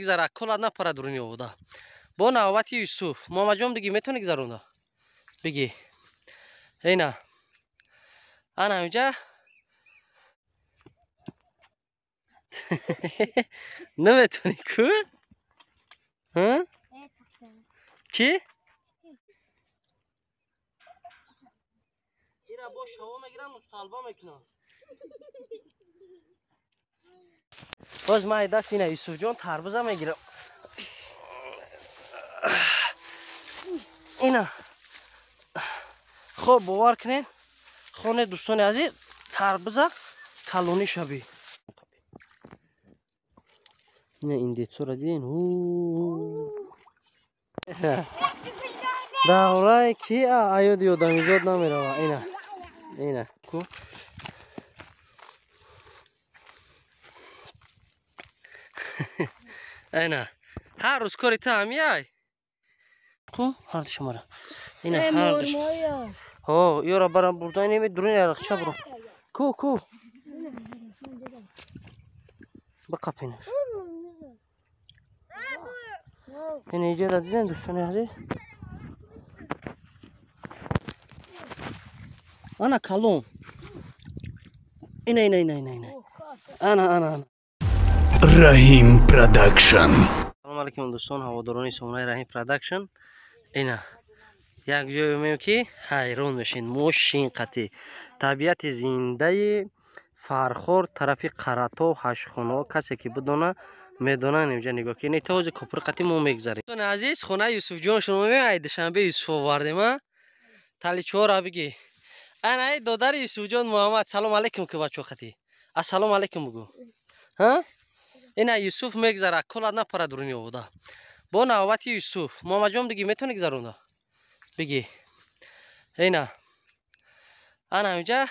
Гзара кола напара дуруни овода. Бо навбати Юсуф. Муҳаммадҷон биги метавонӣ гузаронда? Биги. Ина. Ана инҷа. Наметавонӣ ку? Ҳа? Чӣ? Ира бо шаво мегирам, мусталба мекунам. Боз ман даст ина Юсуфҷон тарбуза мегирам. Ина. Хоб бовар кунед, хоне дӯстони азиз, тарбуза калонӣ шаби. Ина индецора диден. Даврае ки аёди одамизод намерава. Ина. Ина. Ку. Ина. Ҳар рӯз кори ту ҳамияй? Ку ҳарду шумара. Ина ҳарду. Ҳо, ёра барам бурда инеми дуруни арақча бурам. Ку, ку. Биқапинаш. Ина иҷода диден дӯстони азиз? Ана калон. Ина, ина, ина, ина, ина. Ана, ана, ана. Раҳим Продакшн. Салом алейкум дӯстон, ҳаводорони сомонаи Раҳим Продакшн. Ина як ҷое меем ки ҳайрон мешин. Мошин қатӣ. Табиати зиндаи Фархор тарафи Қарато ҳаштхонаҳо касе ки бидона медонанд инҷа нигоҳ ки ин този копур қатӣ мо мегзарем. Дӯстони азиз, хонаи Юсуфҷон шумо мебинед, ай Душанбе Юсуф овардем, а? Таличора бигӣ. Ана ай додари Юсуфҷон Муҳаммад, салом алейкум ки бачо қатӣ. Ассалому алейкум бугӯ. Ҳа? Ина Юсуф мегзара, кола напара дуруни овода. Бо навбати Юсуф. Муҳаммадҷон биги метавонӣ гузаронда? Биги. Ина. Ана инҷа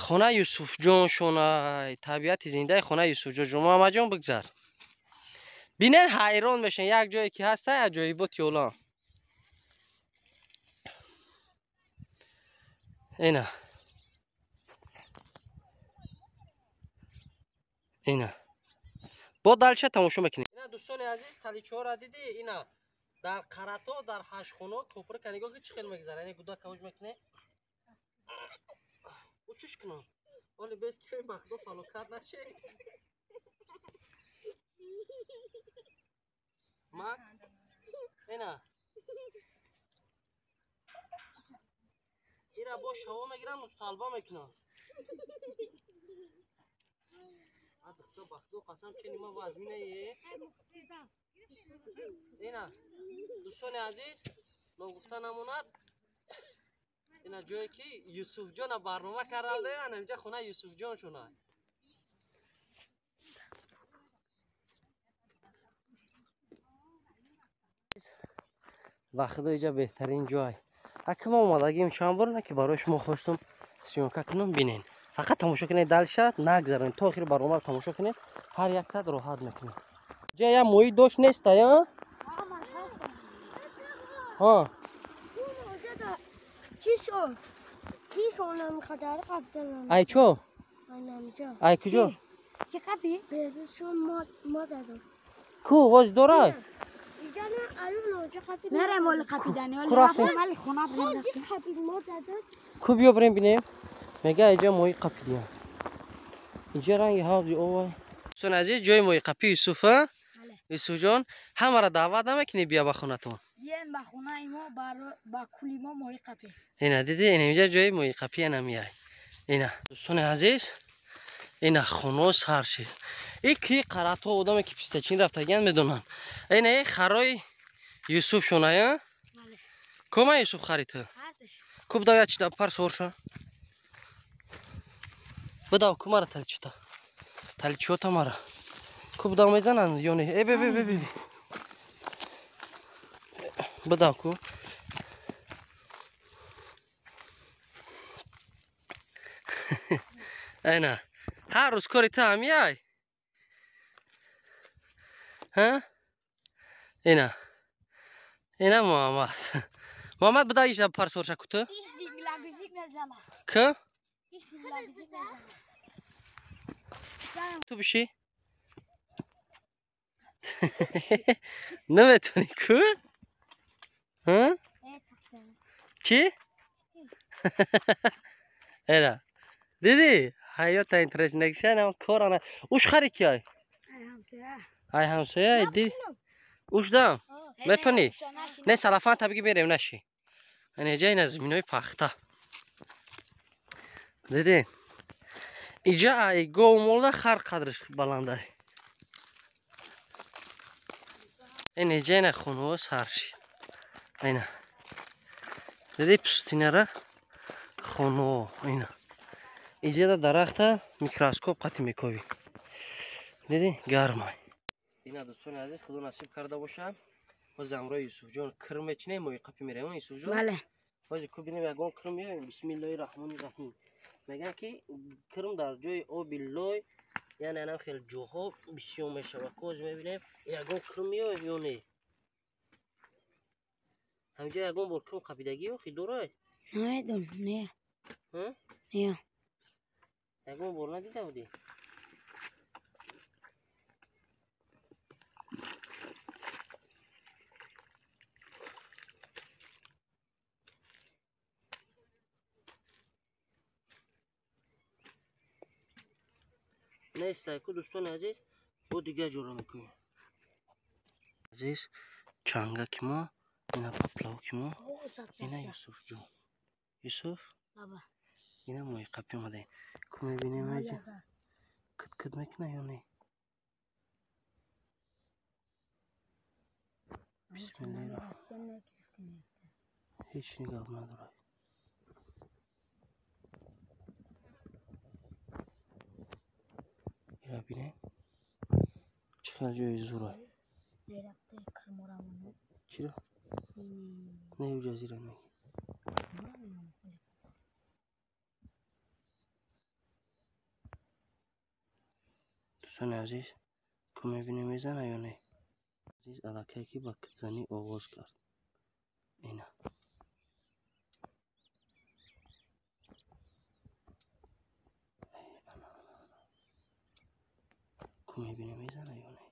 хонаи Юсуфҷон шонай, табиати зиндаи хонаи Юсуфҷон. Муҳаммадҷон бигзар. Бинен ҳайрон мешен, як ҷое ки ҳаста, аҷоиботи олам. Ина. Ина. Бо далча тамошо мекунем. Ина дӯстони азиз, таличора дидӣ? Ина дар Қарато, дар ҳаштхонаҳо копурка нигоҳ ки чӣ хел мегзара. Ина гуда кавуҷ мекунем. Учуш кунам. Оли бес ки бахдо фалокат наше. Мак. Ина. Ира бо шаво мегирам, мусталба мекунам. Адхто бахдо қасам чени ма вазминае. Ина дӯстони азиз, ногуфта намонад, ина ҷое ки Юсуфҷона барнома карда будем, ана инҷа хонаи Юсуфҷон шуна. Ва худо инҷа беҳтарин ҷой. Аки мо омадагим чанд бор на ки барои шумо хостум съёмка кунам, бинен. Фақат тамошо кунед, далша нагзаронед, то охири барномаро тамошо кунед, ҳар яктат роҳат мекунед. Ҷа я моҳӣ дошт неста, я? Ҳа. Ай чо? Ай куҷо? Ку воз дорай? Ку биё бирем бинем. Мега иҷа моҳӣ қапидиям. Иҷа ранги ҳавзи овай. Дӯстони азиз, ҷои моҳӣ қапи Юсуф, а? Юсуфҷон, ҳамаро даъват намекунӣ бия ба хонатон? Биен ба хонаи мо, ба кули мо моҳӣ қапӣ. Ина дидӣ, ина инҷа ҷои моҳӣ қапӣ ана меяй. Ина дӯстони азиз, ина хоно сар шид. И ки Қарато одаме ки пистачин рафтагиян медонанд. Ина и харои Юсуф шоная? Кома Юсуф харид? Куб давя чида пар сорша. Бидав ку мара таличота. Таличота мара. Куб дав мезананд ё не? Э бе бе бе бе. Бидав ку. Ина. Ҳар рӯз кори ту ҳамияй? Ҳа? Ина. Ина Муҳаммад. Муҳаммад бидав ишда пар сорша ку ту? Ку? Ту биши? Наметонӣ ку? Чӣ? Эра. Дидӣ? Ҳаёта интерес нагишанам корана. Уш хари киай? Ай ҳамсоя. Ай ди. Уш дам. Метонӣ? Не салафан табиги берем наши. Ана ҷа ина заминои пахта. Дидӣ? Иҷа ай гов молда хар қадриш баландай. Ин иҷа ина хонаҳо сар шид. Ина. Дидӣ пустинара хонаҳо ина. Иҷада дарахта микроскоп қати мекобӣ. Дидӣ гармай. Ина дӯстони азиз, худо насиб карда бошад. Ҳозир ҳамроҳи Юсуфҷон кир мечинем, моҳи қапӣ меравем, Юсуфҷон? Бале. Ҳозир ку бинем ягон кир меоем. Бисмиллоҳи раҳмони раҳим. Мегӯянд ки кирм дар ҷои оби лой, яъне анам хел ҷоҳо бисёр мешавад. Ҳозир мебинем ягон кирм меоем ё не. Ҳаминҷо ягон бор кирм қапидагӣ охи дорай? Намедонам, не. Не. Ягон бор надида будӣ? Нестай ку дӯстони азиз, бо дигар ҷоро мекунем. Азиз, чангаки мо, ина поплавки мо, ина Юсуфҷон. Юсуф? Ина моҳи қапӣ омадаем. Ку мебинем аҷа? Кит-кит мекуна ё не? Бисмиллоҳи. Ҳеҷ нигоҳ надорад. Ира бинем. Чӣ хел ҷои зурай. Чиро? Не, ӯ ҷазира не. Дӯстони азиз, ку мебинем мезана ё не? Азиз аллакай ки ба китзанӣ оғоз кард. Ина. Ку мебинем мезана ё не?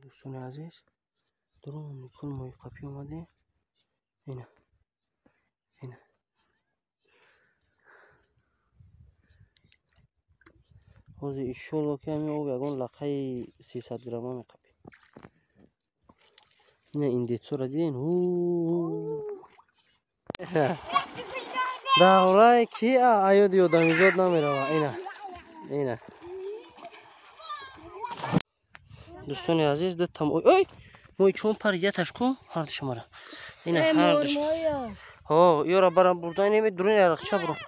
Дӯстони азиз, дуруни кул моҳи қапӣ омадем. Ина. Ина. Ҳозир иншолло ки ҳамин об ягон лақаи 300 грамма меқапем. Ина индецора диден? Даврае ки аёди одамизод намерава. Ина. Ина. Дӯстони азиз, ду там ой, мои чун пар яташ ку ҳардуш мара. Ина ҳардуш. Ҳо, ёра барам бурда инеми дуруни арақча бурам.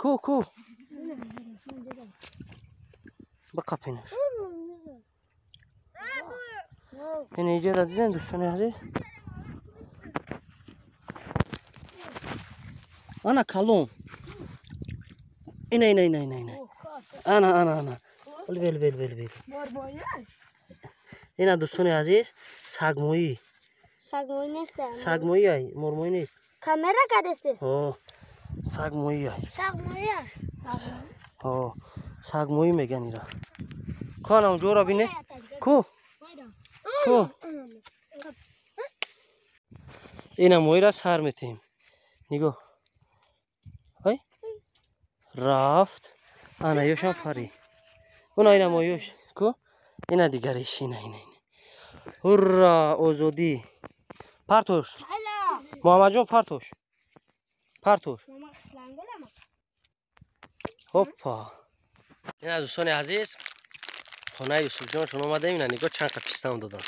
Ку ку. Бақапинаш. Ина иҷада диден дӯстони азиз? Ана калон. Ина ина ина ина ина. Ана ана ана. Вел вел вел вел. Ина дӯстони азиз, сагмоӣ. Сагмоӣ нест. Сагмоӣ ай, мормоӣ нест. Камера кадесте? Ҳо, сагмоӣ ай. Сагмоӣ ай. Ҳо, сагмоӣ меган ира. Ку ана онҷоро бине? Ку? Ку? Ина моира сар метем. Нигоҳ. Ай? Рафт. Ана ёшам пари. Уна ина моёш. Ку? Ина дигариш, ина ина ина. Ура, озодӣ. Партош. Муҳаммадҷон партош. Партош. Ҳоппа. Ина дӯстони азиз, хонаи Юсуфҷон шумо омадаем. Ина нигоҳ чанд қа пистам додам.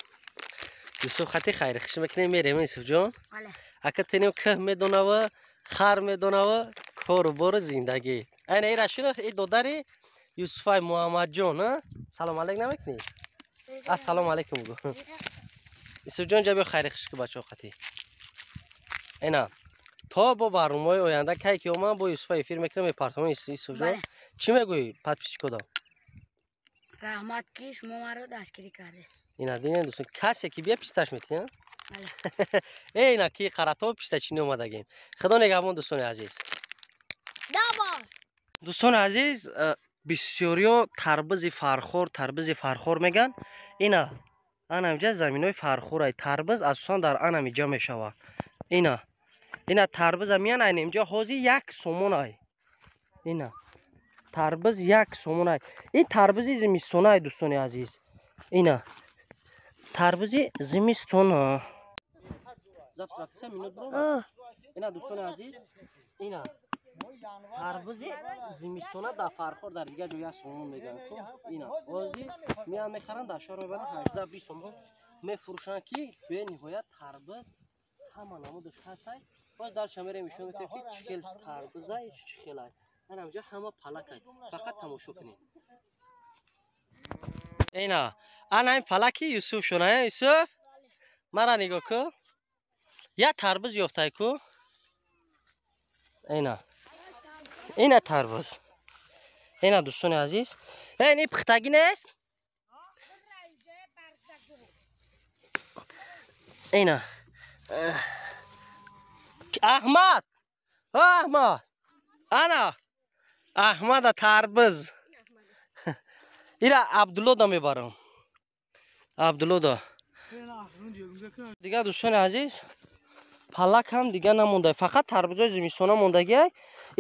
Юсуф хати хайри хиш мекунем, мерем Юсуфҷон. Ака тенем кӯҳ медонава, хар медонава, кору бору зиндагӣ. Айна ира шуна и додари Юсуфай Муҳаммадҷон, а? Салом алейк намекунӣ? Ассалому алейкум гу. Юсуфҷон ҷа биё хайри хиш ку бачаҳо хати. Ина то бо барномаҳои оянда кай ки омам бо Юсуфа эфир мекунам, мепартом. Юсуфҷон, чӣ мегӯӣ подписчикодам? Раҳмат ки шумо маро дастгирӣ кардед. Ина динен дӯстон, касе ки бия писташ метиҳ? Э ина ки қарато пистачинӣ омадагем. Худо нигаҳбон дӯстони азиз. Дӯстони азиз, Бисёриё тарбизи Фархор, тарбизи Фархор меган. Ина анамиҷа заминои Фархорай. Тарбиз асосан дар анамиҷа мешавад. Ина ина тарбиза миян айнимҷа ҳози 1 сомонай. Ина тарбиз 1 сомонай. Ин тарбизи зимистонай, дӯстони азиз. Ина тарбизи зимистона. Запись рафтиса минут бро. Ина дӯстони азиз, ина тарбизи зимистона дар Фархор, дар дигар ҷо 1 сомон мегӯянд. Ина ҳозир меян мехаранд, дар шаҳр мебаранд, 18-20 сомон мефурӯшанд, ки бениҳоят тарбиз ҳама намудаш ҳастай. Боз дарча мерем, нишон медиҳем, ки чӣ хел тарбизай, чӣ хелай. Анамҷа ҳама палакай, фақат тамошо кунед. Ина ана ин палаки Юсуф шуна. Юсуф, мара нигоҳ кун, як тарбиз ёфтай ку. Ина ина тарбиз. Ина дӯстони азиз, ин пухтагӣ нест. Ина Аҳмад, Аҳмад, ана Аҳмада тарбиз. Ира Абдуллода мебарам, Абдуллода. Дигар дӯстони азиз, палак ҳам дигар намонда, фақат тарбузои зимистона мондагиай.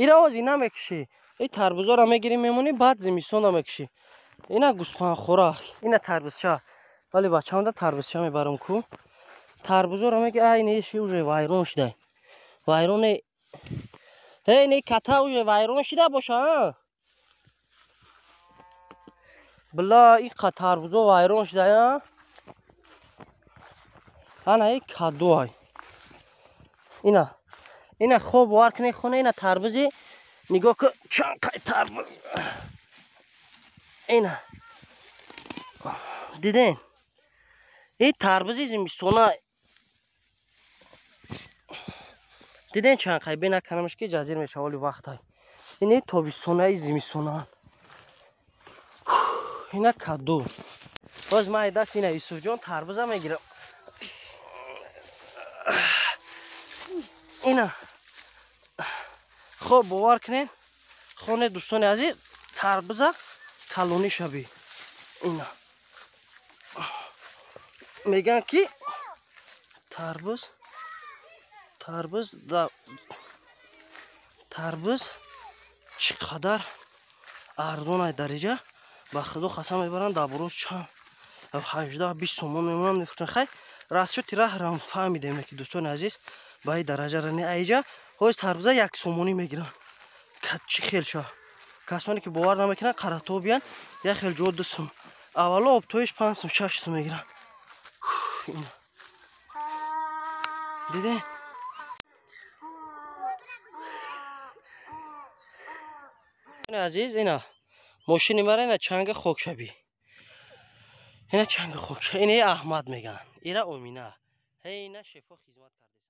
Ира ҳозир намекушӣ, ин тарбузоро мегирӣ, мемонӣ, баъд зимистона мекушӣ. Ина гӯспандхӯра, ина тарбузча. Вале бачаамда тарбузча мебарам ку. Тарбузоро меги, ай неши уже вайрон шуда. Вайроне. Эй, не ката уже вайрон шуда боша, а? Бла, ин қа тарбузо вайрон шуда, а? Ана ин каду ай. Ина ина хоб бовар кунед, хона ина тарбузи нигоҳ кун, чанд қай тарбуз. Ина диден, ин тарбузи зимистона. Диден чанд қай бенаканамаш ки ҷазир мешава, оли вақтай. Ин тобистонаи зимистона. Ина каду. Боз ман даст ина Юсуфҷон тарбуза мегирам. Ина хоб бовар кунед, хоне дӯстони азиз, тарбуза калонӣ шаби. Ина мегӯянд ки тарбуз, тарбуз да тарбуз чӣ қадар арзон ай дариҷа. Ба худо қасам мебаранд, дар буроз чанд 18-20 сомон мемонанд, мефурӯшанд. Хай расчоти раҳрам фаҳмидем, ки дӯстони азиз, ба ин дараҷара не айҷа ҳоз тарбуза 1 сомонӣ мегиранд. Чӣ хел ша? Касоне ки бовар намекунанд, қарато биян, як хел ҷо 2 сум, аввало обтоиш 5 сум, 6 сум мегиранд. Дидед? Азиз, ина мошини мара, ина чанга хокшабӣ, ина чанга хокша, ина Аҳмад мегӯянд, ира Омина. Ҳей, ина шефо хизмат кардеса.